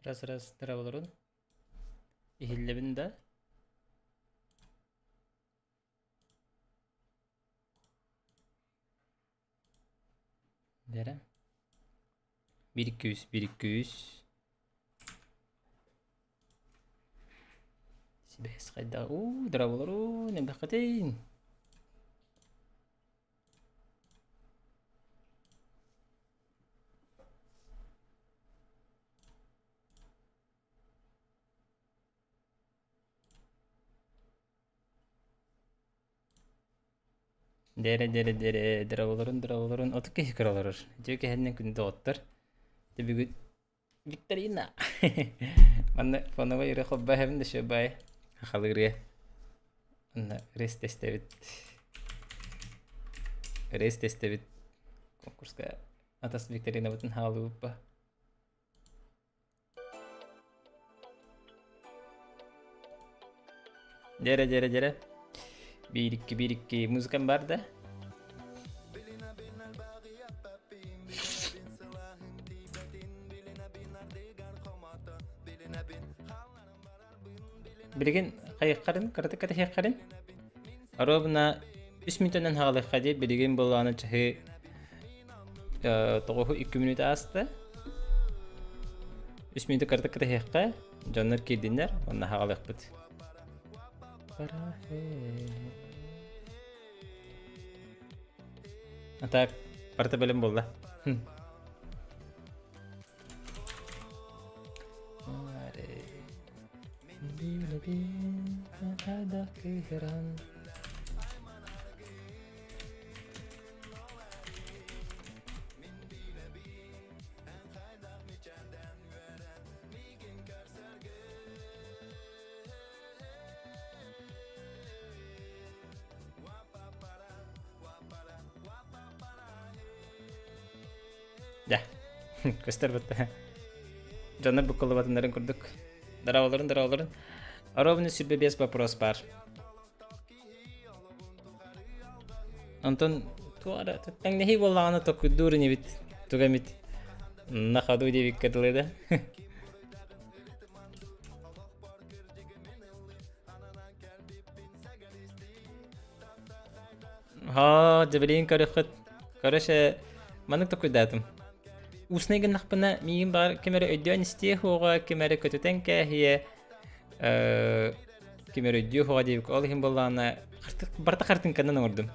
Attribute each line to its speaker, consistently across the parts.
Speaker 1: Раз-раз дорооболорун. Иһиллэбин да? Дэрэ. 1 2 3 1 2 3. Сибээс хайда. Уу, дорооболорун, элбэххитин. Дэрэ дэрэ дэрэ дорооболорун дорооболорун отут киһи кыра олорор. Дьиэ кэһэннэн күндү доҕоттор. Дьэ бүгүн викторина. Манна фоновай ырыа холбоһобун да шөбай. Хахалы ырыа. Онно рез тестэбит. Рез тестэбит. Конкурска атас викторинабытын хаалыбыппа. Дьэрэ, дьэрэ, дьэрэ. Биир икки, биир икки. Музыкам бар да? Билигин хайыххарын, кыратык кэтэһиэххэрин. Ровно үс мүнүүтэнэн хаалыахха дии. Билигин былааны чаһы тоҕуһу икки мүнүүтэ ааста. Үс мүнүүтэ кыратык кэтэһиэххэ. Дьоннор киирдиннэр, онно хаалыахпыт. А так, барыта бэлэм буолла. Дьэ, көстөр бытта. Дьоннор буккуллубатыннарын курдук. Дорооболорун, дорооболорун. Ровно 25 вопрос бар. Онтон туора тэҥнэһии буоллаҕына токуйдуур инибит туга эмит на ходу диэбиккэ дылы да. Һоо, дьэ билигин көрүөххүт. Короче, маннык токуйдаатым. Устнай гыннахпына миигин баҕар ким эрэ өйдөөн истиэ суоҕа, ким эрэ көтүтэн кээһиэ, э, ким эрэ өйдүө суоҕа диэбик. Ол иһин буоллаҕына барыта хартыынканан оҥордум.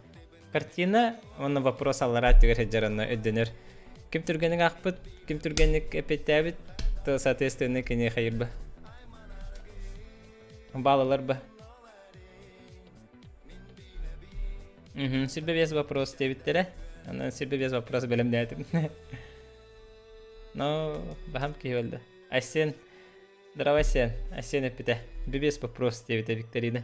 Speaker 1: Картина уонна вопрос аллараа өттүгэр сылдьар онно өйдөнөр. Ким түргэнник аахпыт, ким түргэнник эппиэттээбит, то соответственно кини хайырба. Баалалар ба. Мгм, сүрбэ без вопрос диэбиттэрэ. Онон сүрбэ без вопрос бэлэмнээтим. Но баһам киһи өлдө. Айсен, здорово, Айсен. Айсен эппитэ. Без вопрос диэбитэ викторина.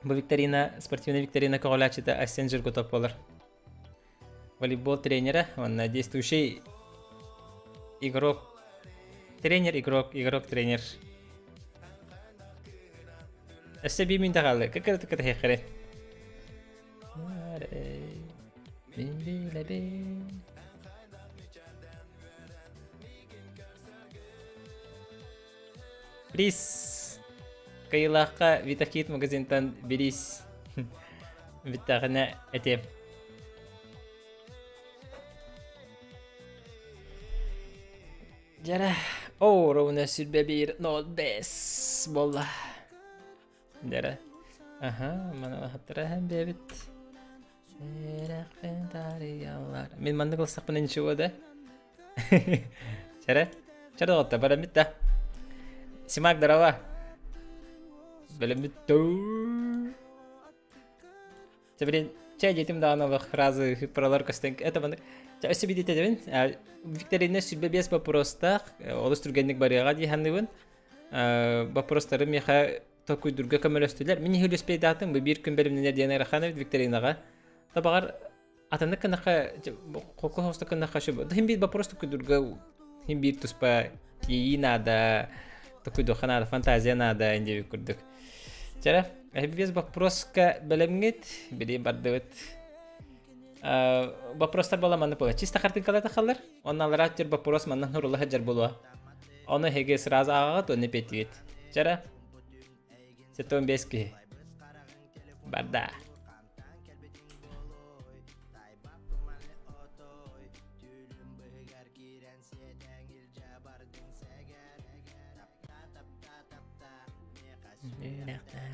Speaker 1: Бу викторина, спортивная викторина көҕүлээччитэ Айсен Жиргутов буолар. Волейбол тренера, уонна действующий игрок, тренер, игрок, игрок, тренер. Өссө биир мүнүүтэ хаалла. Кыккыры кытыһыаххары. Приз! Кыайыылаахха Витакит магазинтан бириис бүттэҕинэ этиэм. Дьэрэ, оо, ровно сүрбэ биир нол бэс буолла. Дьэрэ, аха, маны аһаттара иһэн бэйэбит. Сэрэхпин таарыйаллар. Мин маннык ылсахпына ничего да? Чэрэ, чэрэ доҕотто, бараммыт да. Симак, здорово. Бэлэммит Чэ, блин, чэ, диэтим даҕаны олох фразы пролар көстөн это маннык Чэ, өссө биирдэ этэбин. Викторина сүрбэ биэс боппуруостаах, олус түргэнник барыаҕа дии саныыбын. Боппуруостары миэхэ толкуйдуурга көмөлөстүлэр. Мин иһи үлүспэйдаатым, бу биир күн бэлэмнэнэр диэн ыарахан эбит викторинаҕа. Табаҕар атыннык гынахха, холку хоста гынахха шөбө. Хин биир вопрос толкуйдуурга хин биир туспа тиийии наада, толкуйдуохха наада, фантазия наада диэбит курдук. Чэрэ, без вопроска бэлэмҥит, билии бардыбыт. Вопростар буола маннык буола. Чисто хартыҥкалар тахаллар. Онно аллараа түр вопрос манна нурула сылдьар буолуо. Ону эһиги сразу ааҕаҕыт уонна эпиэттигит. Чара. 75 киһи. Барда.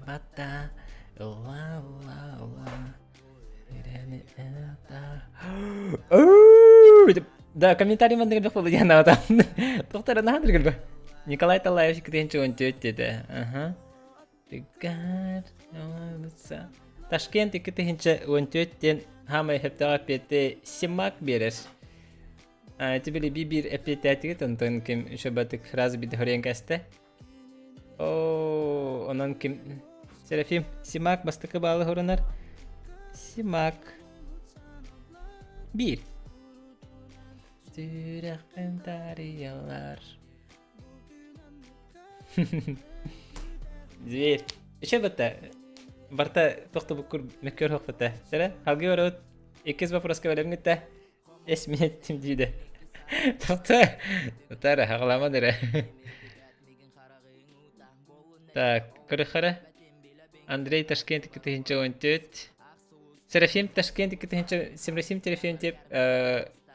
Speaker 1: Батта, ла ла ла. Да, комментарий маннык элбэх буолла диэн аата. Тохтор наһаа дыргырба. Николай Талаевич 2014 деді. Ага. Ташкент 2014 диэн хаамай сөптөөх эппиэти Симак биэрэр. Ити били биир эппиэттээтигит, онтон ким үчүгэйдик сразу биирдэ хоруйан кэстэ. Оо, онон ким Серафим Симак бастакы баалы хорунар. Симак биир. Сүрэхпин таарыйаллар. Зверь. Еще бата. Барта тохтобуккур мөккөр хохпата. Сэрэ, халгы барабыт. Иккис вопроска бэлэмҥитте. Эс мин эттим диде. Тоқта. Тара, хаҕаламан эрэ. Так, көрөхөрө. Андрей Ташкент 2014. Серафим Ташкент 2000 Серафим Серафим деп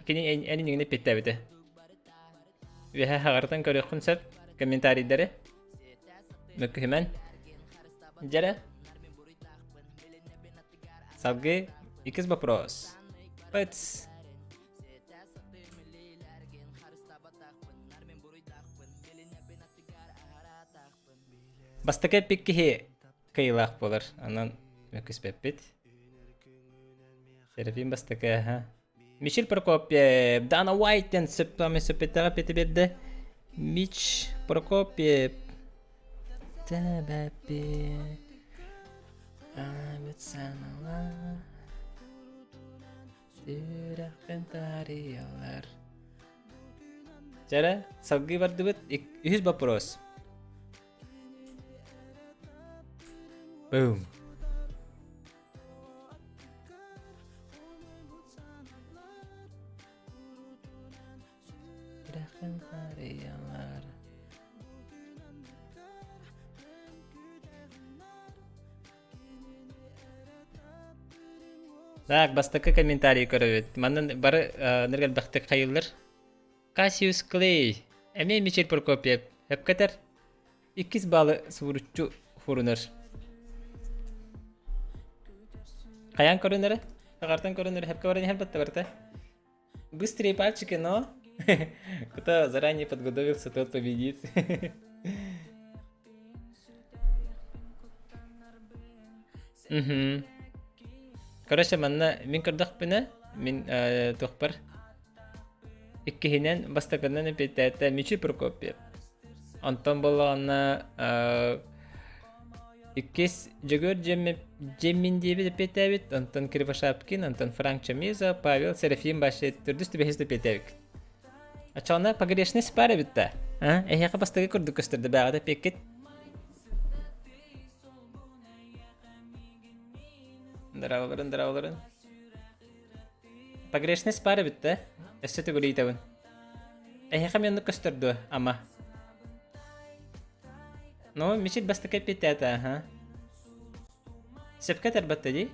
Speaker 1: кини эн иҥин эппиэттээбитэ. Үөһэ хаҕартан көрүөххүн сөп комментарийдары. Мөккүһүмэн. Дьэрэ. Салгыы иккис вопрос. Пыц. Бастакы эппит киһи кыайыылаах буолар. Онон мөккүспэппит. Серафим бастакы, аха. Мичил Прокопьев, Дана Уайтен сөптөмө сөппеттэҕэ эппити биэрдэ. Мич Прокопьев. Тэбэппи. Аабыт саналар. Сүрэхпин таарыйаллар. Чэрэ, салгыы бардыбыт. Үһүс вопрос. Бум. Сүрэхпин таарыйаллар. Так, бастакы комментарий көрөбүт. Манна бары нырг элбэхтик хайыллар. Кассиус Клей, эмиэ Мичил Прокопьев, эпкэтэр иккис баалы сууруччу хурунар. Хайаан көрүнэрэ? Хагартан көрүнэр, хепке баран иһэр батта барта. Быстрее пальчики, но кто заранее подготовился, тот победит. Мгм. Короче, манна мин көрдөхпүнэ, мин туохпар иккиһинэн бастакынан эпиэтээтэ Мичи Прокопьев. Онтон буоллаҕына Иккис Дьөгүөр Дьиэммин диэбит эпиэтээбит, онтон Кривошапкин, онтон Франк Чамиза, Павел Серафим Башет төрдүс түбэһис эпиэтээбит. Оччоҕуна погрешность баар эбит да? А? Эһиэхэ бастакы курдук көстөрдө бээҕэ эпиэккит. Дырааларын, дырааларын. Погрешность баар эбит да? Өссө төгүл ыйытабын. Эһиэхэ мен оннук көстөр дуо, ама? Ну, мечеть бастакы эппиэттээтэ, аха. Сөпкө этэрбэттэ дии.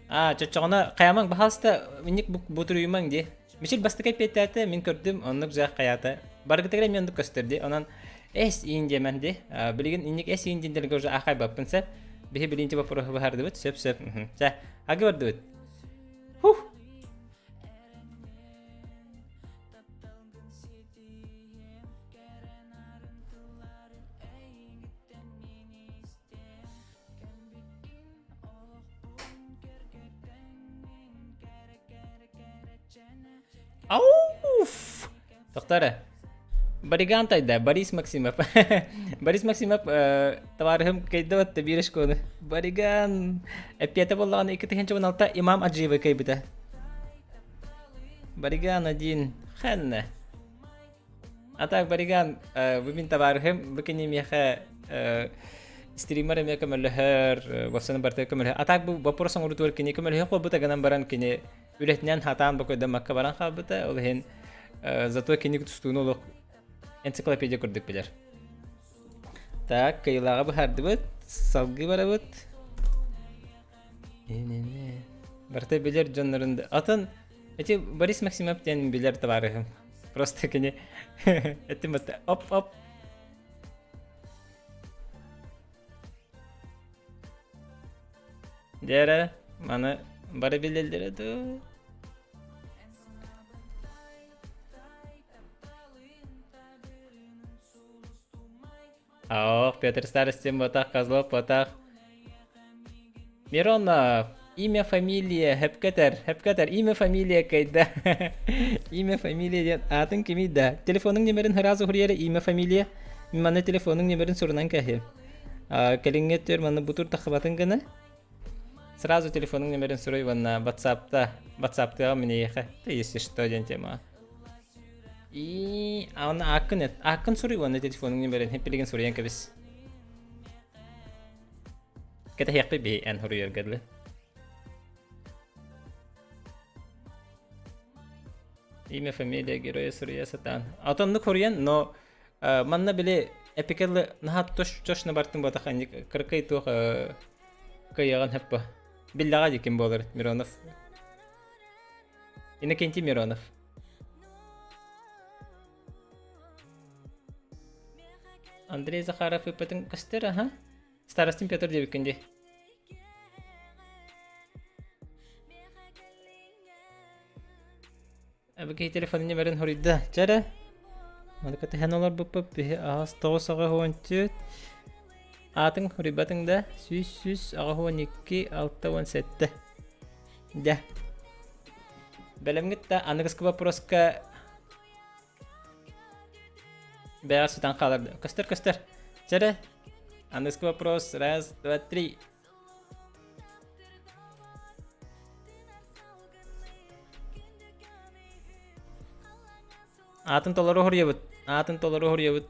Speaker 1: А, чочоҕуна хайамаҥ, баһаалыста, инник бутуруйумаҥ дии. Мичил бастакы эппиэттээтэ, мин көрдүм, оннук дьаах хайаата. Баргытыгар эмиэ оннук көстөр дии. Онон эс иин диэмэн дии. Билигин инник эс иин диэндэргэ уже аахайбаппын сөп. Биһи билинчи вопроһу быһаардыбыт. Сөп, сөп. Чэ, agi бардыбыт. Хух! Ауф! Тоқтары. Бариган тайда, Борис Максимов. Борис Максимов товарыһым кыйды батта биир школы. Бариган эппиэтэ боллаҕына 2016 Имам Аджиева кыйбыта. Бариган один. Ханна. А так, Бариган, бу мин табаарыһым, бу кини миэхэ Стример эмиэ көмөлөһөр, вовсаны барыта көмөлөһөр. А так бу вопрос оҥорутугар кини көмөлөһүөх буолбута гынан баран кини үлэтинэн хатаан бокойдаммакка баран хаалбыта. Ол иһин зато кини тустууну олох энциклопедия курдук билэр. Так, кыайыылааҕы быһаардыбыт, салгыы барабыт. Барыта билэр дьоннорун да. Атын эти Борис Максимов диэн билэр табаарыһым. Просто кини эттим батта оп-оп. Дьэ маны бары билэллэрэ дуу? Ох, Петр Старостин ботах, Козлов ботах. Миронов, имя, фамилия, хөпкөтөр, хөпкөтөр, имя, фамилия кайда. Имя, фамилия диэн аатын кимий да? Телефонуҥ нөмерин сразу суруйары имя, фамилия. Маны телефонуҥ нөмерин сурунан кэһи. Кэлиҥҥэ өттүгэр манна бутур тахсыбатын гына. Сразу телефонуҥ нөмерин суруй уонна WhatsApp-та, WhatsApp-тыаҕа мин эйиэхэ. Если что диэн тема. И аны ааккын эт. Ааккын суруй уонна телефонуҥ нөмерин билигин суруйан кэбис. Кэтэһиэхпит биһи эн суруйарга дылы. Имя, фамилия героя суруйа сатаан. Атоннук суруйан, но манна били эпикелы наһаа точно бартын ботах анник кыркай туох кыйаҕын хэппа. Биллэҕэ дии ким буолар Миронов. Иннокентий Миронов. Андрей Захаров ыппытын көстөр, аха. Старостин Петр диэбиккин дии. Эбики телефон нөмерин хоруйда. Чэрэ. Маны кэтэһэн олорбуппут биһи аҕыс тоҕус аҕыс уон Аатыҥ хоруйбатыҥ да 100 182 67. Дьэ. Бэлэмҥит да аныгыскы вопроска бэйэҕэр сүтэн хаалар. Көстөр көстөр. Чэрэ. Аныгыскы вопрос. Раз, два, три. Аатын толору хоруйабыт. Аатын толору хоруйабыт.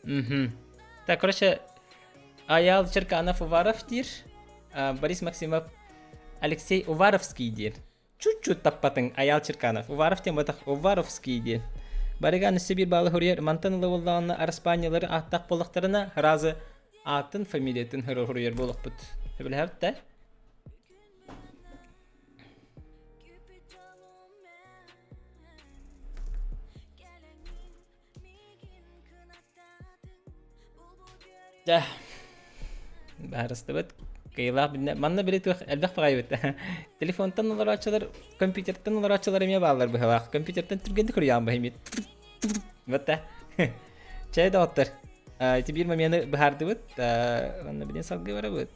Speaker 1: Мгм. Так, короче, Аял Черканов Уваров диир, Борис Максимов Алексей Уваровский диир. Чуть-чуть таппатыҥ Аял Черканов. Уваров диэн ботах Уваровский диэн. Барыгаан өссө биир баалы хоруйар. Мантан ыла буоллаҕына Араспаанньалары ааттаах буоллахтарына, разы аатын, фамилиятын хоруйар буолуохпут. Сөбүлэһэбит да? Дьэ, баарыстыбыт. Кыайыылаах билинэ. Манна били туох элбэх баҕайыбыт. Телефонтан олорооччулар, компьютертан олорооччулар эмиэ бааллар быһалаах. Компьютертан түргэнник хоруйаан баһымит. Вот да. Чэй доҕоттор. Ити биир момены быһаардыбыт. Манна билин салгыы барабыт.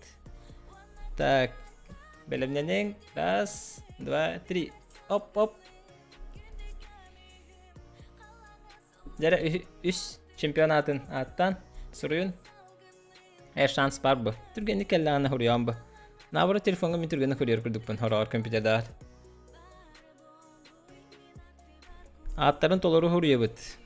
Speaker 1: Так, бэлэмнэниҥ. Раз, два, три. Оп-оп. Дьэрэ үс чемпионатын ааттаан суруйун. Эр шанс бар бу. Түргэнник кэллэҕинэ хуруйаан бу. Наоборот телефоҥҥа мин түргэнник хуруйар курдукпун хороҕор компьютердаах. Ааттарын толору хуруйабыт.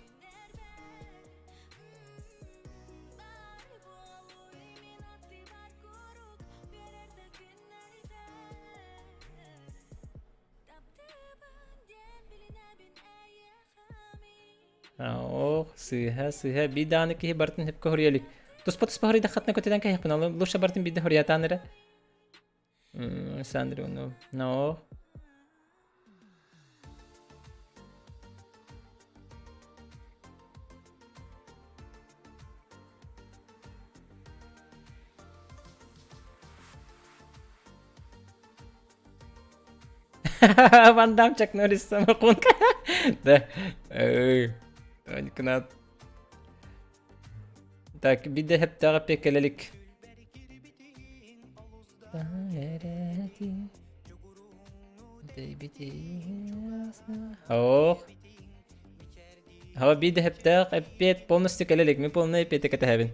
Speaker 1: Ох, сыыһа, сыыһа. Биир даҕаны киһи барытын сөпкө хоруйа илик. Туспа-туспа хоруйдаххытына көтүтэн кэһиэхпин, ол лучше барытын биирдэ хоруйатаан эрэ. Александр Иванов. Но. Ван Дам Чак Норрис самоконка. Да. Кынат. Так, биде хептаға пекелелик. Ох. Хаба биде хептаах эппиэт полностью кэлелик. Мен полный эппиэти кэтэһэбин.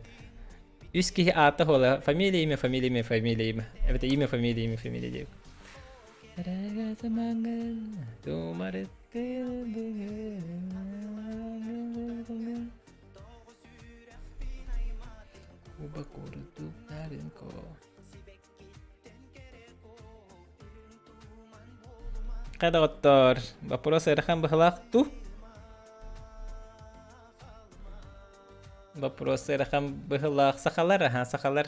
Speaker 1: Үс киһи аата хуола. Фамилия, имя, фамилия, имя, фамилия, имя. Эбэтэ имя, фамилия, имя, фамилия диэбит. Куба курдук нарынко. Хайа доҕоттоор, боппуруос ыарахан быһылаах дуу? Боппуруос ыарахан быһылаах сахалар, аха, сахалар.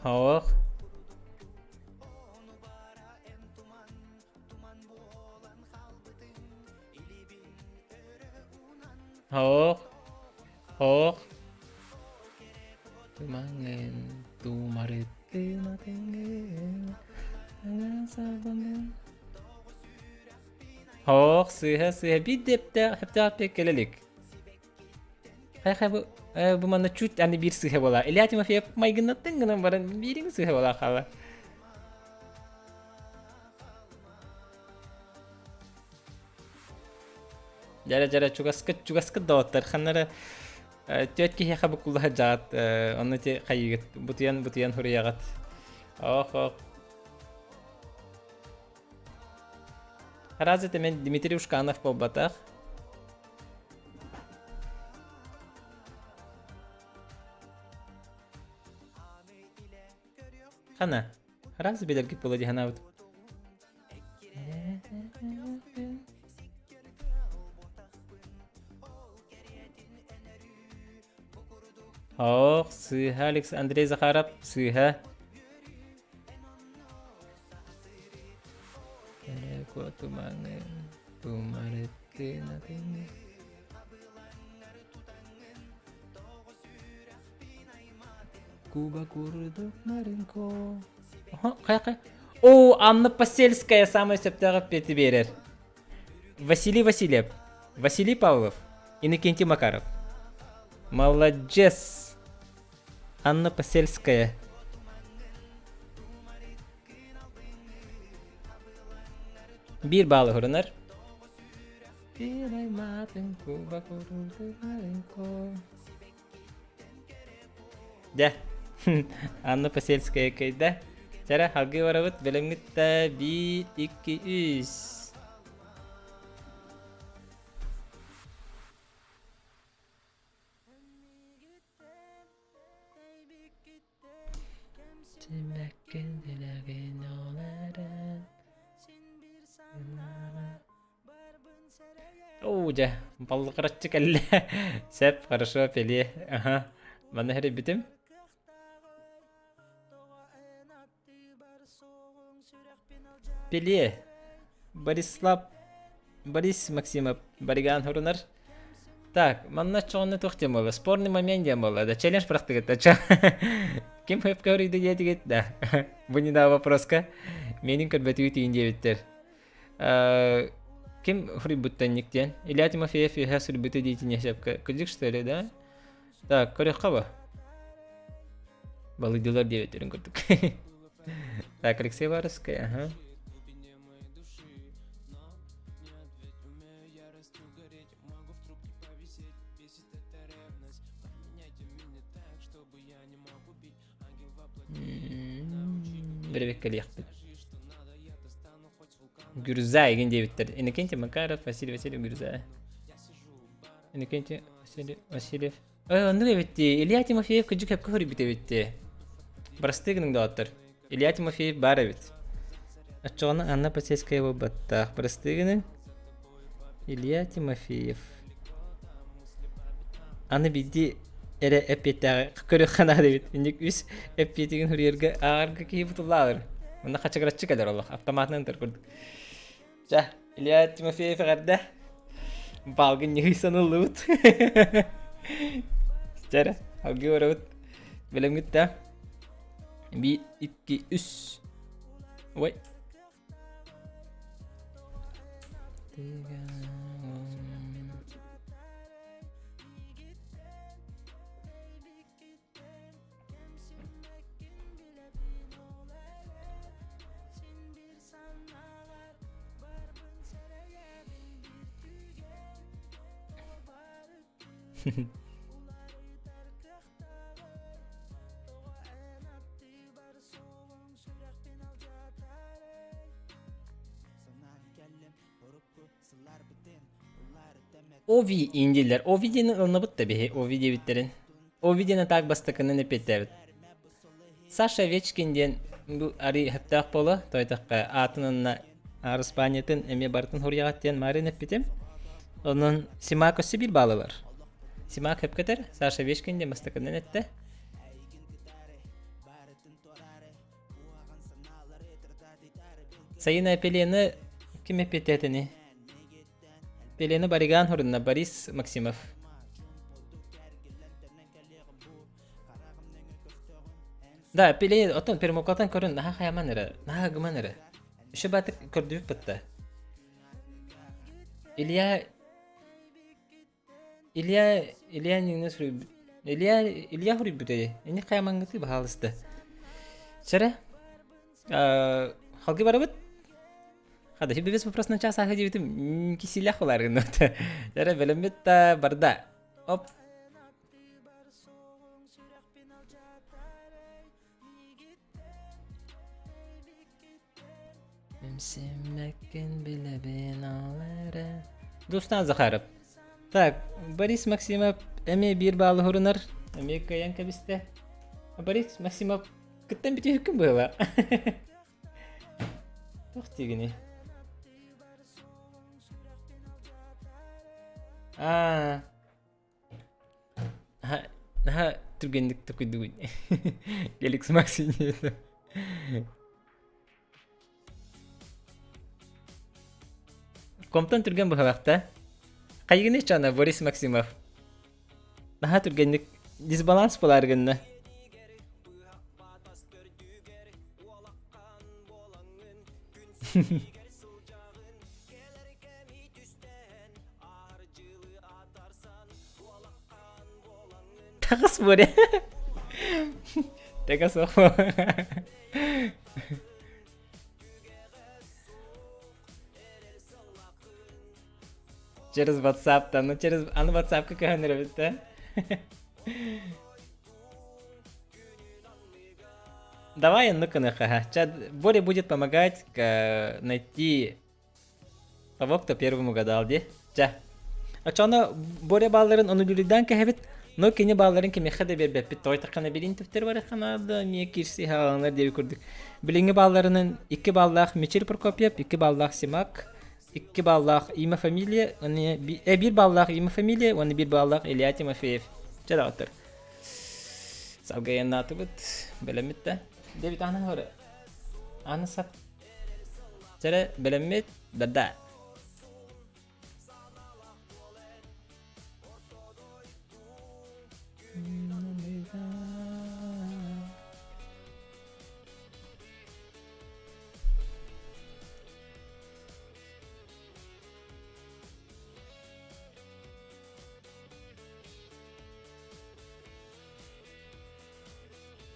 Speaker 1: Хоох. Хоох. Хоох. Тумаҥын тумарыттын атыҥын Хоох, сыыһа, сыыһа биир да эптээх, эптээх эппиэт кэлэ илик. Хайа бу, бу манна чуть аны биир сыыһа буолаа. Илья Тимофеев майгыннаттын гынан баран биириҥ сыыһа буолаа хаала. Дьэрэ дьэрэ чугаскыт чугаскыт доҕоттор ханнара түөрт киһиэхэ буккулла сылдьаҕыт онно ти хайыгыт бутуйан бутуйан хуруйаҕыт ох ох Разве мен Дмитрий Ушканов буолбатах Хана Разве билэргит буолуо дии санаабытым. Ох, сыыһа Алекс Андрей Захаров, сыыһа. Куба курдук нарынко. Хайа О, Анна Посельская самый сөптөөх эппиэти биэрэр. Василий Васильев, Василий Павлов, Иннокентий Макаров. Молодец! Анна Посельская. Биир баалы хурунар. Дьэ, Анна Посельская кыайда. Чара, халгыы барабыт, бэлэмҥит да биир, икки, үс. Оо, дьэ, баллыгыраччы кэллэ. Сөп, хорошо, пеле. Аха. Манна хэрийбитим. Пеле. Борислав Борис Максимов Бариган хорунар. Так, манна чоҕунна туох диэн буолла? Спорный момент диэн буолла. Да, челлендж бырахтыгыт да. Ким хөпкө хоруйда диэтигит да. Бу не да вопроска. Менин көрбөтүгү тиин диэбиттэр. Ким суруйбуттан диэн? Илья Тимофеев үөһэ суруйбута диэтине сөпкө. Кырдьык что ли, да? Так, көрүөххэ ба? Балыйдылар диэбиттерин курдук. Так, Алексей Варовский, ага. Бэрэбиэккэлиэхпит. Гюрза игин диэбиттэр. Иннокентий Макаров, Василий Васильев Гюрза. Иннокентий Василий Васильев. Ой, оннук эбитти. Илья Тимофеев кыдьык хөпкө хөрүйбүт эбитти. Барастыы гының доҕоттор. Илья Тимофеев баар эбит. Оччоҕуна Анна Посельская буолбаттаах. Барастыы гының. Илья Тимофеев. Аны биирдии эрэ эппиэттээҕи көрүөххэ наада эбит. Инник үс эппиэтигин суруйарга ааҕарга киһи бутуллаалар. Онно хачыгыраччы кэлэр олох. Автоматынан ытар курдук. Чэ, Илья Тимофеев эҕэрдэ. Баалгын ньыһыйсан ыллыбыт. Чэ эрэ, алгыы барабыт. Бэлэмҥит да? Биир, икки, үс. Ой. Ови индийлэр. Ови диэни ылынабыт да биһи Ови диэбиттэрин. Ови диэн атаак бастакынан эппиэттээбит. Саша Овечкин диэн бу арый сөптөөх буолуо, тойтоххо аатын уонна араспаанньатын эмиэ барытын суруйаҕыт диэн маарыын эппитим. Онон Симак өссө биир баалы ылар. Симак сөпкө Саша Овечкин диэн бастакынан эттэ. Сайына Пелены ким эппиэттээтини? Пелены Бариган хурунна Борис Максимов. Да, Пеле оттон Пермукалтан көрөн наһаа хайаман эрэ, наһаа гыман эрэ. Еще баатык көрдүбүт бытта. Илья Илья Илья ньыҥна суруйбут Илья Илья суруйбутай ини хайамаҥҥытыы баһаалыста Чэрэ халгы барабыт Хада без вопрос на час ааһы диэбитим кисилэх булар гынна Чэрэ бэлэммит да барда оп Имсиммэккин билэбин ол эрэ. Дустан Захаров. Так, Борис Максимов эмиэ биир баалы хурунар. Эмиэ кыайан кэбистэ. Борис Максимов кыттан бүтүһүккүн быһыла. Туох диигиний? Аа, Наһаа, наһаа түргэнник токуйдугун. Геликс Максини. Комтан түргэн быһалахта. Хайгыны чана Борис Максимов. Наһаа түргэнник дисбаланс болар гынна. Таҕыс буоле. Тэгэ суох. Через WhatsApp-та, ну через аны WhatsApp-ка көһөн эрэбит да. Давай, ну-ка, ха. Чат Боря будет помогать найти Того, кто первым угадал дии. Дьэ. Оччоҕуна Боря баалларын ону бүлүүдээн кэһэбит, но кини баалларын кимиэхэ да биэрбэппит. Тоҕо билин түптэр барыххана да эмиэ киирсии хааланар диэби курдук. Билиҥҥи баалларынан икки бааллаах Мичил Прокопьев, икки бааллаах Симак, икки бааллаах Има фамилия, уонна биир бааллаах Има фамилия уонна биир бааллаах Илья Тимофеев. Чэ доҕоттор. Салгайаннаатыбыт, бэлэммит да. Дэбит аны хөрө. Аны сап Чэрэ, бэлэммит? Да-да.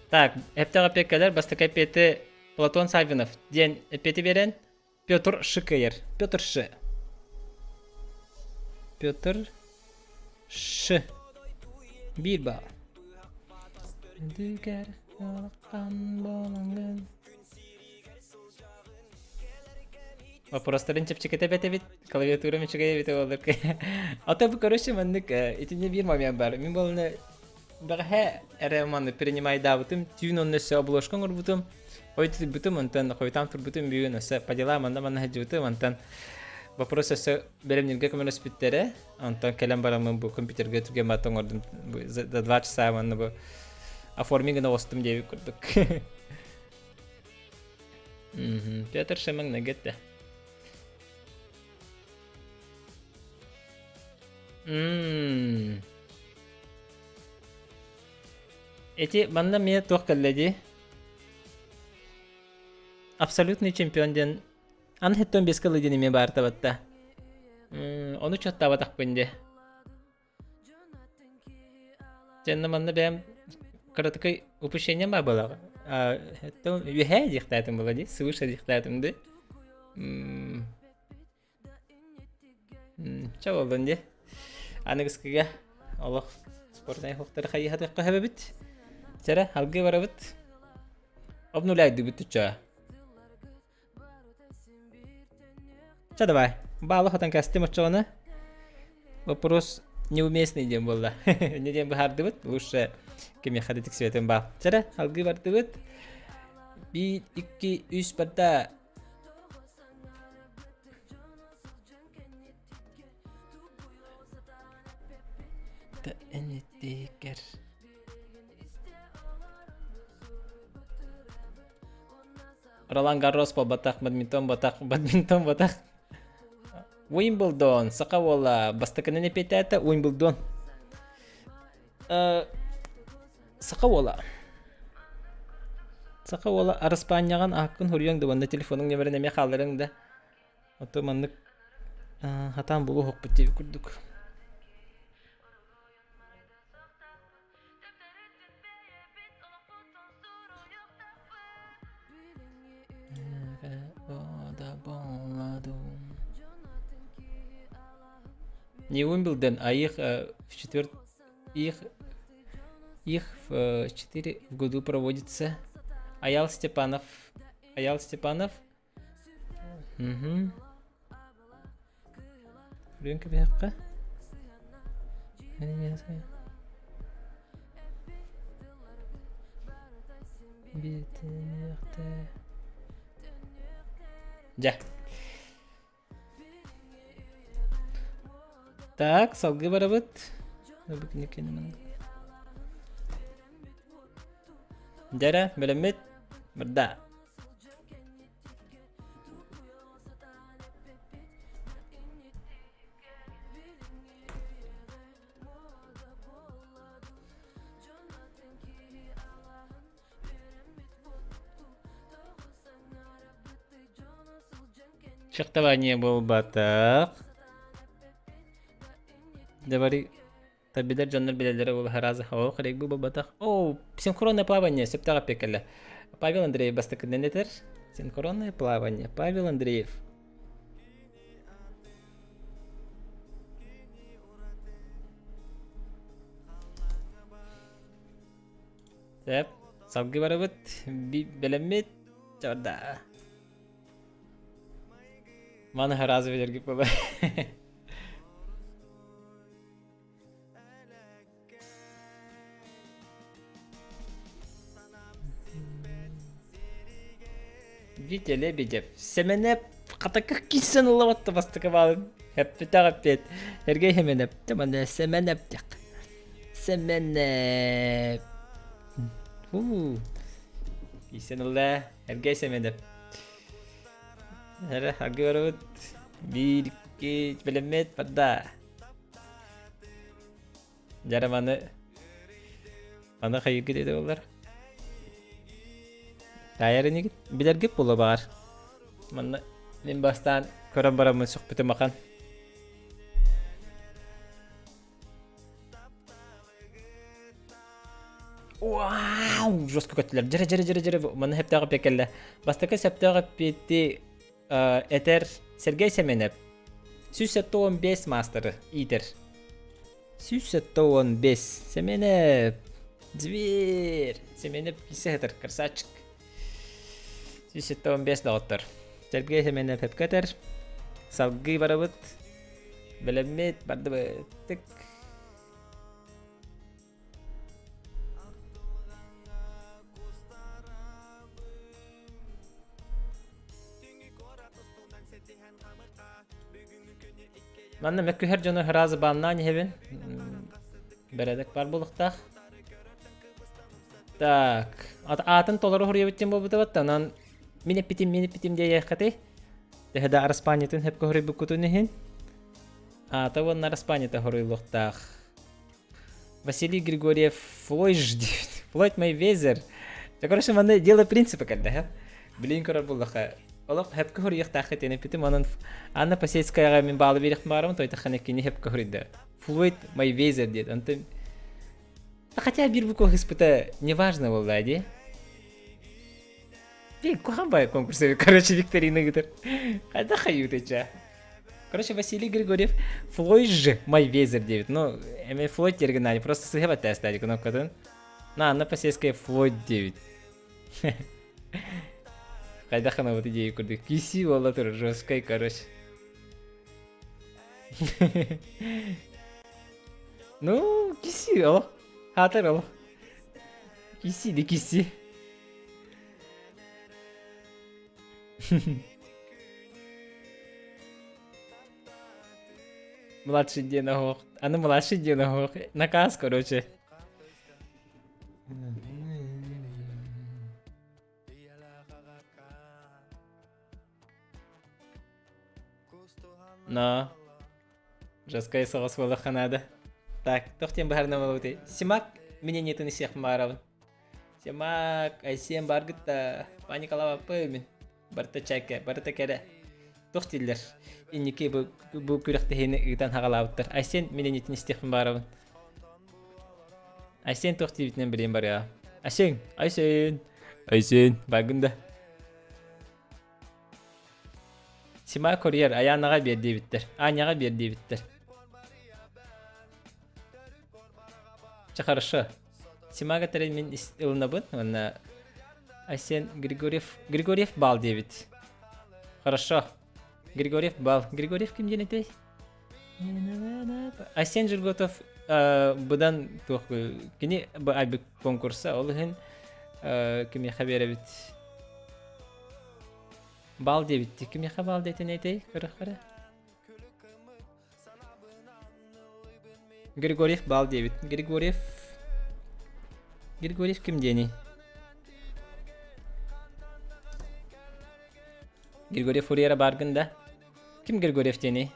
Speaker 1: Так, эптэх эпиэккэлэр бастакы эппиэти Платон Саввинов диэн эппиэти биэрэн Петр Ш кыайар. Петр Ш. Петр Ш. Биир баал. Дүгэр болонгын. Вопростарын чэпчэкитэ бэтэбит, клавиатура үчүгэй эбитэ буоллар. А то бу короче маннык итинне биир момент бар. Мин буолуна Бэҕэһээ эрэ манна принимайдаабытым, түүн онно өссө обложка оҥорбутум, хойутуйбутум, онтон хойутаан турбутум бүгүн өссө по делам манна манна сылдьыбытым, онтон вопрос өссө бэлэмнииргэ көмөлөспүттэрэ, онтон кэлэн бараммын бу компьютерга түргэн бат оҥордум, за 2 часа манна бу оформи гына оҕустум диэбит курдук. Петр Шемаҥ этте. Мм. Эти манна эмиэ туох кэллэ дии? Абсолютный чемпион диэн аны хэттон беска диэн эмиэ баар табатта. Ону чаттаабатахпын дии. Дьэннэ манна бэйэм кыратыкай упущением баар буолаҕа. Хэттон үөһээ диэхтээтим була дии, свыше диэхтээтим дии. Чэ буоллун дии. Аныгыскыга олох спортнай хуктары хайыһатыахха сөбөбүт. Чэрэ, алгыы барабыт. Обнуляйдыбыт түччө. Чэ давай. Баалы хотон кэстим оччоҕуна. Вопрос неуместный диэн буолла. Не диэн быһаардыбыт. Лучше кимиэхэ да тиксибэтин баар. Чэрэ, алгыы бардыбыт. Биир, икки, үс барда. Энитикер. Ролан Гаррос буолбатах, бадминтон батах, бадминтон батах. Уимблдон, саха уола, бастакынан эпиэтээтэ Уимблдон. Саха уола. Саха уола Араспаанньаҕын ааккын хоруйаҥ да уонна телефонуҥ нөмерин эмиэ хаалларыҥ да. Ото маннык хатаан булуохпут диэбит курдук. Не Уимблдон, а их в четверт их их в четыре в году проводится Аял Степанов. Аял Степанов. Угу. Үрүҥ кэбиһэххэ. Дьэ. Так, салгыы барабыт. Дьэрэ, бэлэммит? Барда. Фехтование буолбатах. Дабари Табилер дьоннор билэллэрэ ол аразы оо хрек бу буолбатах. Оо, синхронное плавание сөптөөх эппиэккэлэ. Павел Андреев бастакынан этэр. Синхронное плавание. Павел Андреев. Сөп. Салгыы барабыт. Бэлэммит. Чорда. Маны разы билэргит буолар. Витя Лебедев Сэмэнэп хатакка киирсэн ыллабатта бастакы баалын эппитэх эппиэт Сергей Сэмэнэп манна Сэмэнэп диэх Сэмэнэп Уу киирсэн ылла Сергей Сэмэнэп Эрэ аргы барабыт биир икки бэлэммит барда Дьэ маны маны хайыыргыт этэ буоллар. Таайар инигит билэргит буолуо баҕар. Манна мин бастаан көрөн бараммын сөхпүтүм ахан. Вау, жестко көттүлэр. Дьэрэ, дьэрэ, дьэрэ, дьэрэ. Манна сөптөөх эппиэт кэллэ. Бастакы сөптөөх эппиэти этэр Сергей Семенов 175 маастары иитэр. 175 Семенов Зверь Семенов кисе этэр красавчик 175 доҕоттор Сергей Семенов эпкэ этэр салгыы барабыт бэлэммит бардыбыт тык Манна мөккүһэр дьону сразу баннаан иһэбин. Бэрэдэк бар буолуохтаах. Так, аатын толору хоруйабыт диэн буолбута бат, онон мин эппитим, мин эппитим диэйэххитий. Төһө да араспаанньатын сөпкө хоруйбуккутун иһин. Аата уонна араспаанньата хоруйлуохтаах. Василий Григорьев Флойд диэбит. Флойд Мейвезер. Дьэ, короче, манна дело принципа кэллэ, һэ. Билин көрөр буллаха. Олох хэпкэ хоруйахтаахха тиэн эппитим, онон Анна Посельскаяҕа мин баалы биэриэхпин баарым, тойтаххана кини хэпкэ хоруйда. Флойд Мейвезер диэт. Онтон хотя биир буква хыспыта неважно буолла дии. Блин, куһаҕан баайы конкурс короче, викторина ыытар. Хайдах хайыытай ча. Короче, Василий Григорьев Флойд Майвезер диэбит. Ну, эми Флойд диэргин просто сыһа баттаастаадик кнопкатын. На, Анна Посельская Флойд диэбит. Хайдах ана вот идею курдук. Киси буола тур, жесткай, короче. Ну, киси ол. Хаатар ол. Киси да киси. Младший диэн оһох. Аны младший диэн оһох. Наказ, короче. Но жесткая соҕус буолуохха наада. Так, туох диэн быһаарына буолбутуй? Симак мнениетын исиэхпин баҕарабын. Симак, Айсиэн бааргыт да паникалаабаппын мин. Барыта чэкэ, барыта кэрэ. Туох дииллэр? Инники бу, бу күрэхтэһиини ыытан хаҕалаабыттар. Айсен мнениетин истиэхпин баҕарабын. Айсен туох диэбитинэн билиэн барыаҕа. Айсен, Айсен, Айсен, бааргын да. Сима курьер Аянаҕа биэр диэбиттэр. Аняҕа биэр диэбиттэр. Чэ хорошо. Симага тэрин мин ылынабын уонна Айсен Григорьев Григорьев бал диэбит. Хорошо. Григорьев бал. Григорьев ким диэн этэй? Айсен Жирготов быдан туох кини айбыт конкурса ол иһин кимиэхэ биэрэбит бал диэбитти кимиэхэ бал диэтин этэй көрөххөрө Григорьев бал диэбит Григорьев Григорьев ким диэний Григорьев Фурьера бааргын да Ким Григорьев диэний?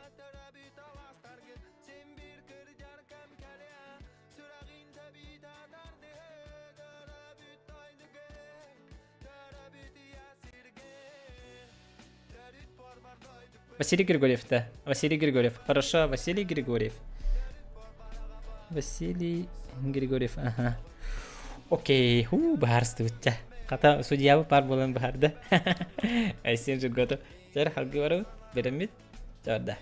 Speaker 1: Василий Григорьев, да. Василий Григорьев. Хорошо, Василий Григорьев. Василий Григорьев, ага. Окей, ху, баһаарыстыбытча. Хата судьябы пар буолан баһаарда. Айсен Жирготов. Чэр халгы барабыт, береммит. Чорда.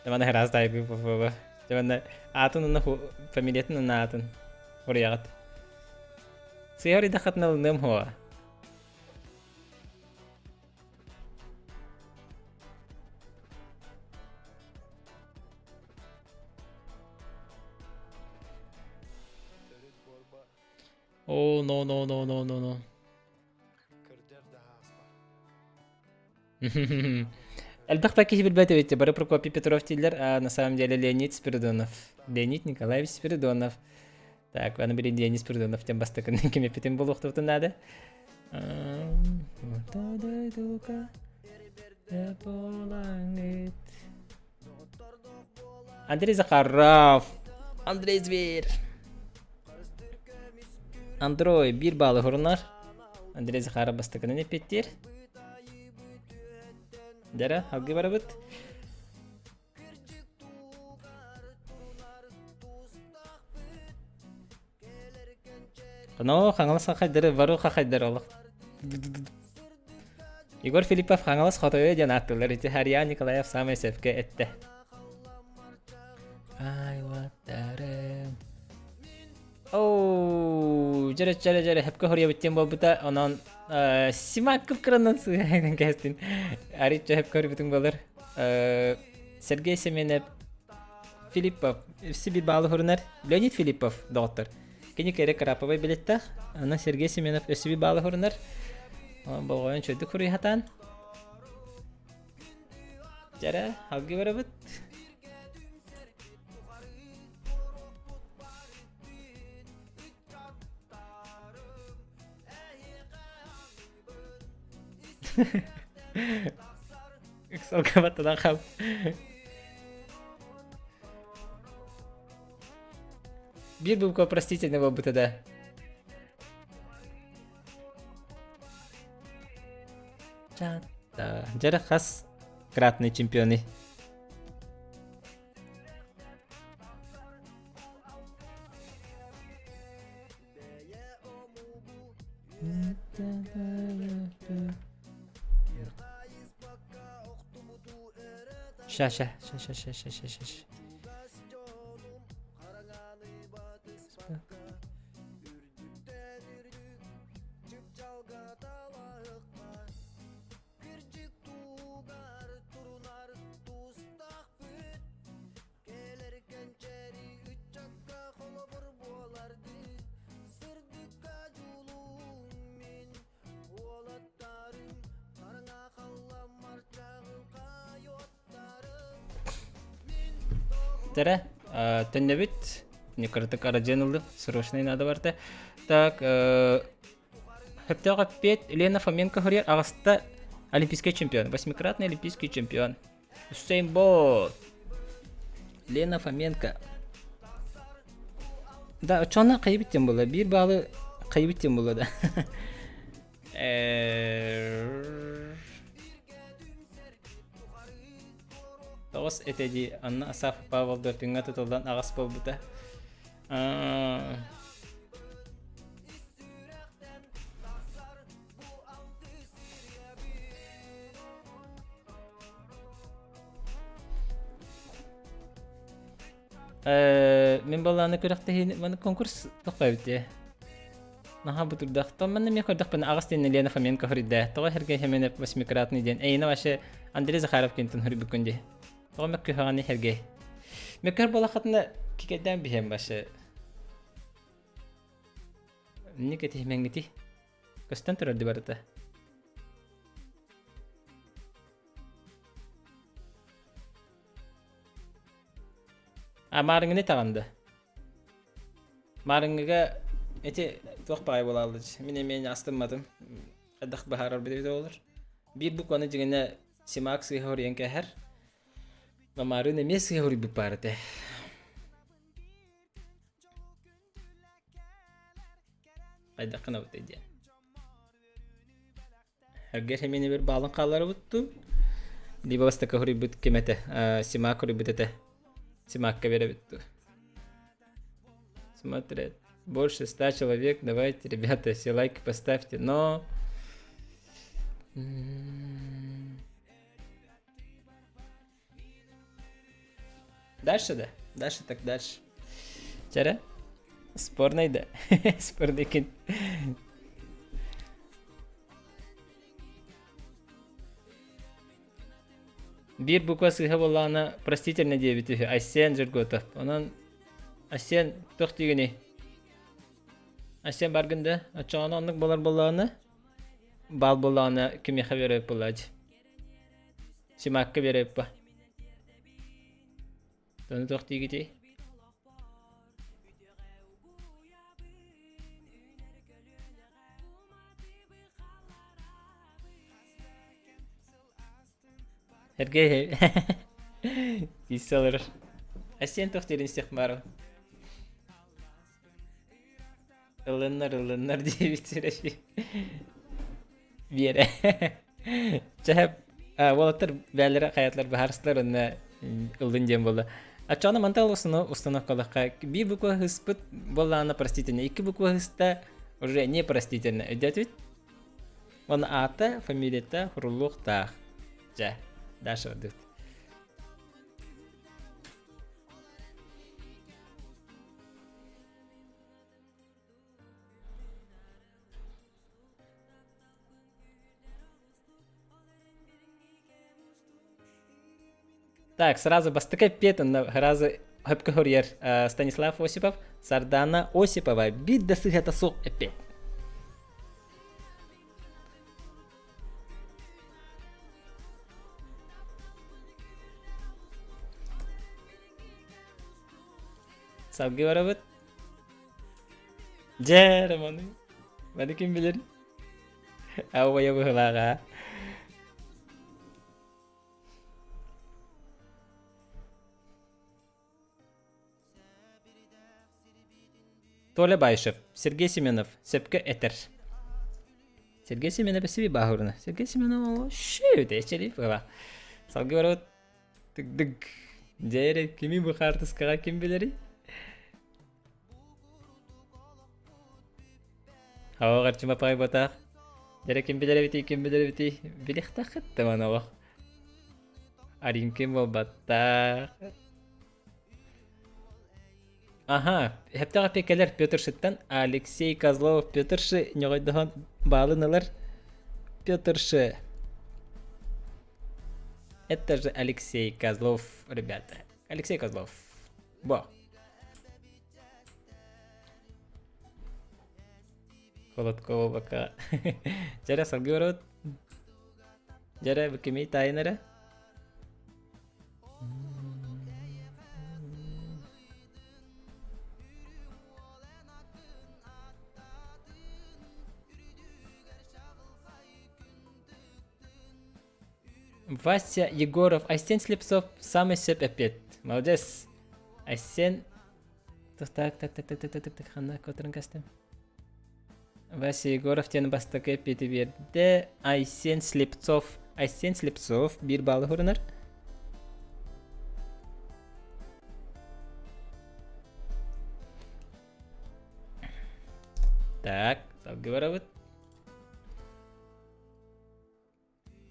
Speaker 1: Мана раз тайгы попова. Манна аатын уна фамилиятын уна аатын. Хоруйаҕыт. Сыһар идахатына ылыныам хуа. О, no, no, no, no, no, no. Элбэх да киһи билбэт эбит бары Прокопий Петров дииллэр, а на самом деле Леонид Спиридонов. Леонид Николаевич Спиридонов. Так, аны билин Леонид Спиридонов диэн бастакын ким эппитин булуохтубутун наада. Андрей Захаров. Андрей Зверь. Андрой биир баалы хорунар. Андрей Захаров бастакынан эппиттиир. Дара, алгы барабыт. Но Хаҥалас хахайдары бару хахайдар олох. Егор Филиппов Хаҥалас хотойо диэн ааттыыллар. Ити Харьян Николаев саамай сөпкө эттэ. Ай, Оу, дьэрэ дьэрэ дьэрэ хөпкө хоруйабыт диэн буолбута. Онон Симак кып-кыранан сыһыанан кэстин. Аричча хөпкө хоруйбутуҥ буолар. Сергей Семенов Филиппов Сибир баалы хорунар. Леонид Филиппов доҕоттор. Кини кэрэ Краповай билеттаах. Ана Сергей Семенов өссө бир баалы хорунар. Болҕойон чөйдүк хоруйхатаан. Дьэрэ, алгы барабыт. Ыксалга баттадан хал. Биир буква простительный буолбута да. Дьэрэ хас кратный чемпионы. Ща, ща, ща, ща, ща, ща, ща, ща. Чэрэ, төннөбүт. Кыратык арадьыан ыллым. Срочный надо барда. Так, Сөптөөх эппиэт Лена Фоменко хоруйар аҕыста олимпийский чемпион, восьмикратный олимпийский чемпион. Усейн Болт. Лена Фоменко. Да, оччоҕуна хайыбыт диэн буолла. Биир баалы хайыбыт диэн буолла да. Тоҕус этэ дии. Анна Асаф Павел допинга тутуллан аҕас буолбута. Мин балааны күрэхтэһиини маны конкурс тохтообут дии. Наһаа бутурдах. То манна мен көрдөхпүнэ аҕыс диэн Лена Фоменко хоруйда. Тоҕо Сергей Семенов восьмикратный диэн. Эйине вообще Андрей Захаров кентэн хоруйбуккун дии. Тоҕо мөккүһэҕиний Сергей? Мөккүһэр буолаххытына кикэйдээн биһиэм вообще. Инник этиһимэҥҥитий? Көстөн турар дии барыта. А маарыҥҥыны таҕан да? Маарыҥҥыга ити туох баҕайы буолааллар мин эмиэ астымматым. Хайдах быһаарар эбитэ буолар. Биир букваны дьиҥинэ Симак сыыһа хоруйан кээһэр. Мамарын эмиэ сыыһа хоруйбут баар этэ. Хайдах гынабыт диэн. Эргэр эмиэ бир баалын хаалларабыт дуу? Либо бастакы хоруйбут ким этэ? Симак хоруйбут этэ. Симакка биэрэбит дуу? Смотрят. Больше 100 человек. Давайте, ребята, все лайки поставьте. Но... Дальше да? Дальше так дальше. Чара? Спорный да. Спорный кин. Биир буква сыыһа буоллаҕына простительно диэбит үһү Айсен Жерготов. Онон Айсен туох диигиний? Айсен баргын да? Оччоҕуна оннук буолар буоллаҕына баал буоллаҕына кимиэхэ биэрэр буоллааччы? Симакка биэрэппа. Тону туох диигитий? Сергей тиийсэ олорор. Айсен туох диирин истиэх баарым. Ылыннар, ылыннар диэбит сирэ Биэрэ. Чэ, уолаттар бээлэрэ хайатлар быһаарыстылар онно ыллын диэн буолла. Оччоҕуна мантан установкалахха биир буква ыспыт буоллаҕына простительно, икки буква ыста уже не простительно. Өйдөөтүбүт? Уонна аата, фамилията хуруллуохтаах. Дьэ, Даша бардыбыт. Так, сразу бастакы эппиэт онно сразу хөпкө хоруйар Станислав Осипов, Сардана Осипова биир да сыһыата суох эппиэт. Салгыы барабыт. Дьэ, Романы. Маны ким билэр? Ауайа быһылааҕа. Толя Баишев, Сергей Семенов, сөпкө этэр. Сергей Семенов эсиби баһурна. Сергей Семенов шүүтэ эчели была. Салгыы барабыт. Тык-дык. Дьэ кими бу хаартыскаҕа ким билэрий? Хаҕа харчыма паайбатах. Дьэрэ ким билэр эбитий, ким билэр эбитий? Билихтаххыт да манаҕа. Аринкин буолбаттаах. Аха, хэптэх эпиэкэлэр Петршиттан Алексей Козлов Петрши ньоҕойдоһон баалын ылар. Петрши. Это же Алексей Козлов, ребята. Алексей Козлов. Бо. Холодкова пока. Дьэрэ салгыы барабыт. Дьэрэ бу кимий таайын эрэ? Вася Егоров, Айсен Слепцов самый сөп эппиэт. Молодец. Айсен Так, так, так, так, так, так, так, так, ханна көтөрөн кэстим. Вася Егоров диэн бастакы эппиэти биэрдэ. Айсен Слепцов. Айсен Слепцов биир баллы хурунар. Так, салгыы барабыт.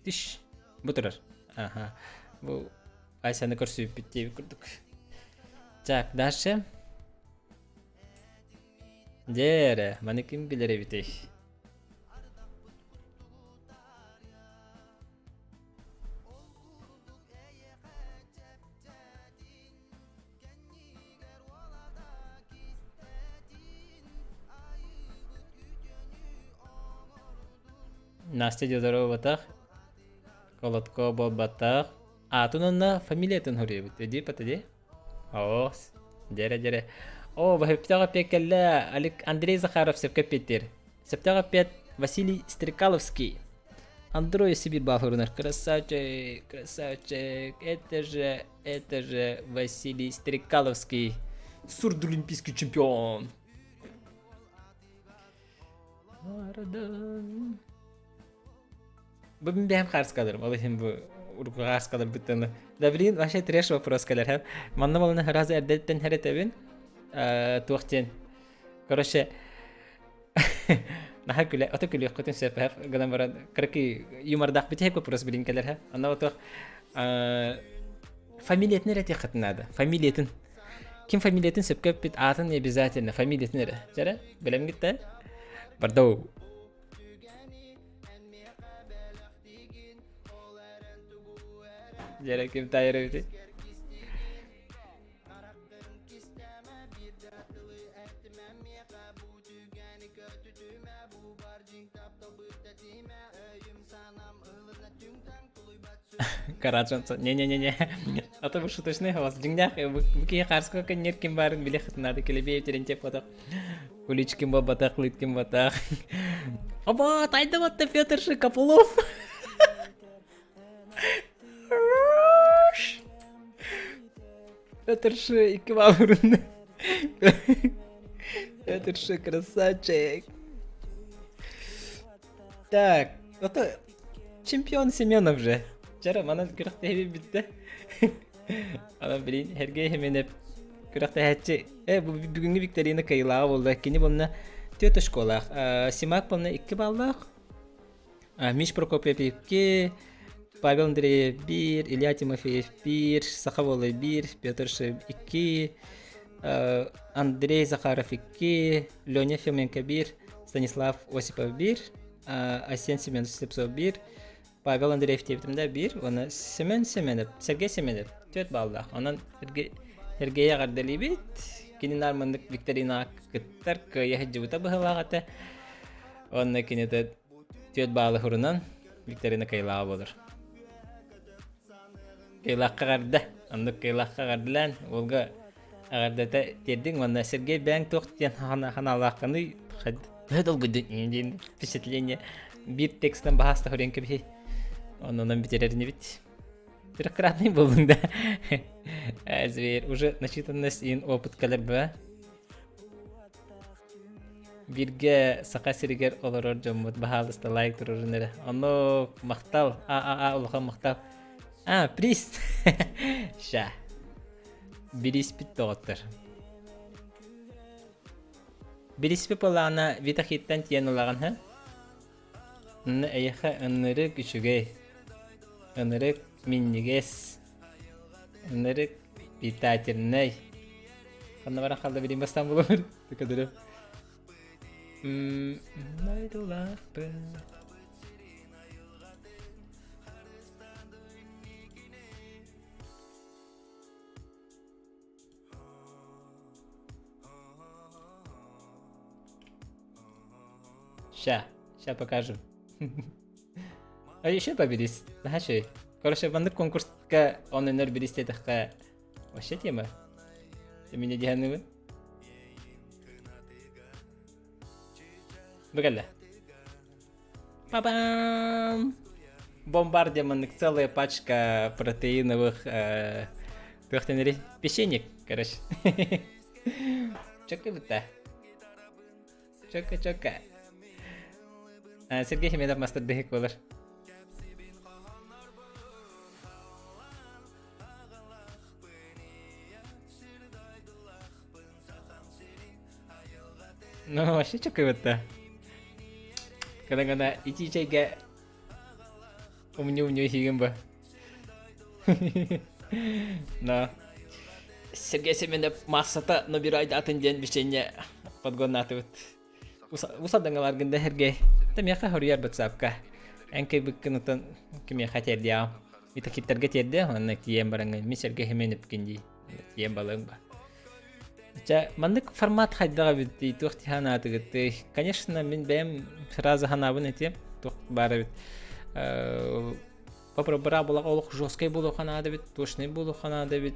Speaker 1: Тиш. Бу турар. Аха. Бу Айсаны көрсүбүппүт диэбит курдук. Так, дальше. Дьэ маны ким билэр эбитий? Настя Дьодороватах, Колотко буолбатах. Аатын онно фамилиятын хоруйбут. Эди патади. Оо, дьэрэ дьэрэ. О, баһыптаах эппиэт кэллэ. Алик Андрей Захаров сөпкө эппиэттиир. Сөптөөх эппиэт Василий Стрекаловский. Андрей Сибирь баһырынар. Красавчик, красавчик. Это же, это же Василий Стрекаловский. Сурдолимпийский чемпион. Бу мин бэйэм хаарыскаларым, ол иһин бу урукку хаарыскаларбыттан Да блин, вообще трэш вопрос кэлэр һэ. Манна болуна сразу эрдэттэн хэрэтэбин. Туох диэн. Короче, наһаа күлэ, ото күлүөххүтүн сөп һэ гынан баран кыракый юмордаах бүтэһик вопрос билин кэлэр һэ. Онно отох фамилиятын эрэ этиэххитин наада. Фамилиятын. Ким фамилиятын сөпкө эппит, аатын не обязательно, фамилиятын эрэ. Дьэрэ, бэлэмҥит да? Бардау. Дьэрэ ким таайар эбитий? Караджанца. Не-не-не-не. А то вы шуточный голос. Дьиҥнээх бу киһи хаарска кэннир ким баарын билиэххитин наада килэбиэ Терентьев потох. Куличкин буолбатах, Лыткин батах. Оба, тайда батта Петр Шикополов. Петр Ши, икки баллырын. Петр Ши, красавчик. Так, это чемпион Семенов же. Жара, манан күрэхтэһии бүттэ. Ана блин, Сергей Семенов күрэхтэһээччи. Э, бу бүгүҥҥү викторина кыайыылааҕа буолла. Кини буолна түөрт очколаах. Симак буолна икки баллаах. Миш Прокопьев икки, Павел Андреев биир, Илья Тимофеев биир, Саха Волой биир, Петр Шев икки, Андрей Захаров икки, Леня Фоменко биир, Станислав Осипов биир, Айсен Семенович Слепцов биир, Павел Андреев диэбитим да биир, уонна Семен Семенов, Сергей Семенов түөрт баллаах. Онон Сергей эҕэрдэлиибит. Кини наар маннык викторинаҕа кыттар, кыайа сылдьыбыта быһыылаах этэ. Уонна кинитэ түөрт баалы хурунан викторина кыайылааҕа буолар. Кыайылаахха эҕэрдэ. Оннук кыайылаахха эҕэрдэлээн уолга эҕэрдэтэ тиэрдиҥ уонна Сергей бэйэҥ туох диэн ханаалааххыный төһө долгуйдуҥ диэн впечатление биир текстэн баһааста хөрүөн кэбиһий. Оннунан бүтэрэр инибит. Трехкратный буоллуҥ да. Зверь уже начитанность и опыт кэлэр баа. Бииргэ Саха сиригэр олорор дьоммут баһаалыста лайк туруорун эрэ. Ону махтал, а а а улахан махтал. А, приз. Ща. Бириспит доҕоттор. Бириспит буоллаҕына Витахиттан тиийэн ылаҕын һэ? Онно эйиэхэ ынырык үчүгэй, ынырык минньигэс, ынырык питательнай. Ханна баран хаалла билим бастаан булабыр. Көдөрө. Ща, ща покажем. А еще победись. Знаешь, короче, маннык конкурска он өнөр бириз диэтэххэ вообще тема. Ты меня диһаныбын? Бу кэллэ. Па-бам! Бомбардия маннык целая пачка протеиновых туох печенек, короче. Чөккө бутта. Чөккө чөккө. Сергей Хименов мастер дыһык болар. Ну, вообще чөккө бутта. Кана-кана ити чайга Умню-умню иһигин ба. На. Сергей Семенов массата набирайдаатын диэн бичэнньэ подгоннаатыбыт. Усадаҥаларгын да Сергей. Та миэхэ хоруйар батсаапка. Эн кыйбыккын отон кимиэхэ тиэрдиэҕим. Итакиттарга тиэрдиэ, онно тиийэн бараҥҥын мин Сергей Семеновкин дии. Тиийэн балыаҥ ба. Чэ, маннык формат хайдах эбитий, туох дии санаатыгытый? Конечно, мин бэйэм сразу санаабын этиэм, туох баар эбит. Быраабыла олох жесткай буолуохха наада эбит, точный буолуохха наада эбит.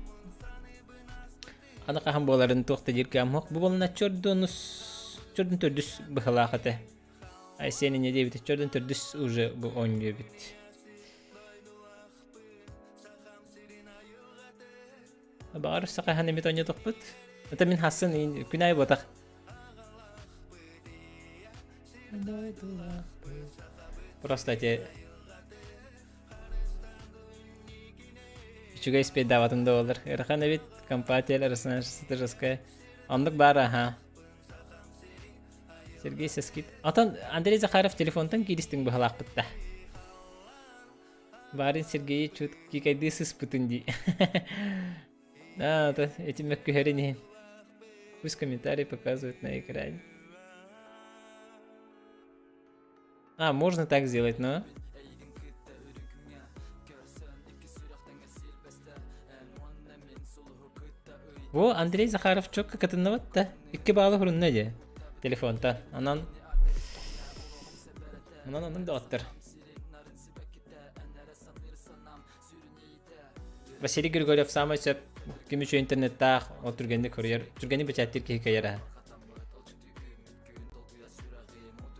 Speaker 1: Аны хаһан буоларын туох да диир кыаммах. Бу буолна чордунус, чордун төрдүс быһалаах этэ. Айсен инньэ диэбит, чордун төрдүс уже бу оонньуу эбит. Баҕар сахаһан эмит оонньотохпут. Это мин хассын күн аайы буотах. Просто эти үчүгэй спейдаабатын да буолар. Ыарахан эбит, компатия жесткая. Оннук баар аха. Сергей Сескит. Отон Андрей Захаров телефонтан кииристиҥ быһалаахпыт да. Барин Сергейи чут кикайдыы сыспытын дии. А, то эти мөккүһэрин иһин. Пусть комментарии показывают на экране. А, можно так сделать, но... Во, Андрей Захаров чокко кытынныбыт да. Икки баалы хурунна дии. Телефонтан. Онон... Онон онон доҕоттор. Василий Григорьев саамай сөп ким үчүгэй интернеттаах, ол түргэнник хоруйар, түргэнник бэчээттиир киһи кыайар аһа.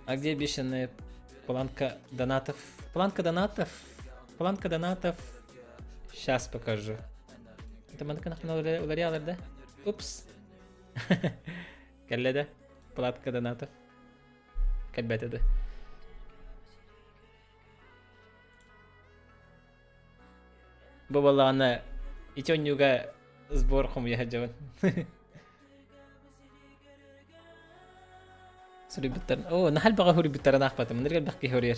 Speaker 1: А где обещанная планка донатов? Планка донатов? Планка донатов. Сейчас покажу. Это маннык уларыялар да? Упс. Кэллэ да? Платка донатов. Кэлбэтэ да. Бу буоллаҕына ити онньууга сбор хомуйа сылдьабын. Суруйбуттарын. Оо, наһаа элбэҕи суруйбуттарын аахпатым. Ынырык элбэх киһи суруйар.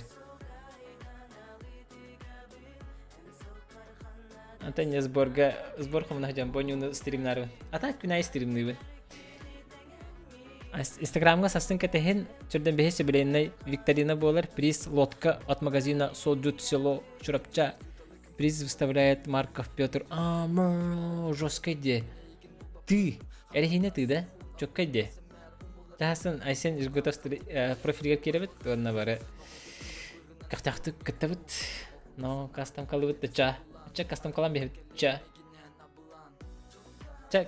Speaker 1: Антон не сборга сбор хомуна сылдьан бу онньууну стримнаарыбын. А так күн аайы стримныыбын. Инстаграмҥа сарсын кэтэһин, чөрдөн бэһис юбилейнай викторина буолар. Приз лодка от магазина Содют село Чурапча. Приз выставляет Марков Петр. А, жесткой де. Ты. Эрэһиинэ ты да? Чөккэй де. Таһасын Айсен Изготов профилигэр киирэбит. Уонна бары көхтөөхтүк кыттабыт. Но кастом калыбыт да ча. Ча кастом калан биһэбит. Ча. Чэ,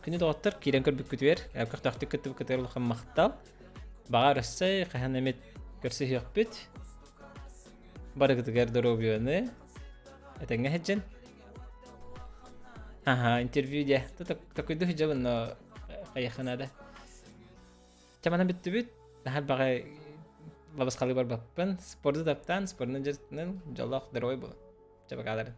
Speaker 1: күнү доҕоттор киирэн көрбүккүтүгэр, көхтөөхтүк кыттыбыккытыгар улахан махтал. Баҕар өссө хаһан эмит көрсүһүөхпүт. Барыгытыгар доруобуйаны этэҥҥэ сылдьын. Аха, интервью дьэ. Такуйду сылдьабын, но хайыахха наада. Чэ, манан бүттүбүт. Наһаа баҕай лабысхалыы барбаппын. Спорду таптаан, спордунан дьарыктанан, дьоллоох, здоровый буолун. Чэ, бакааларын.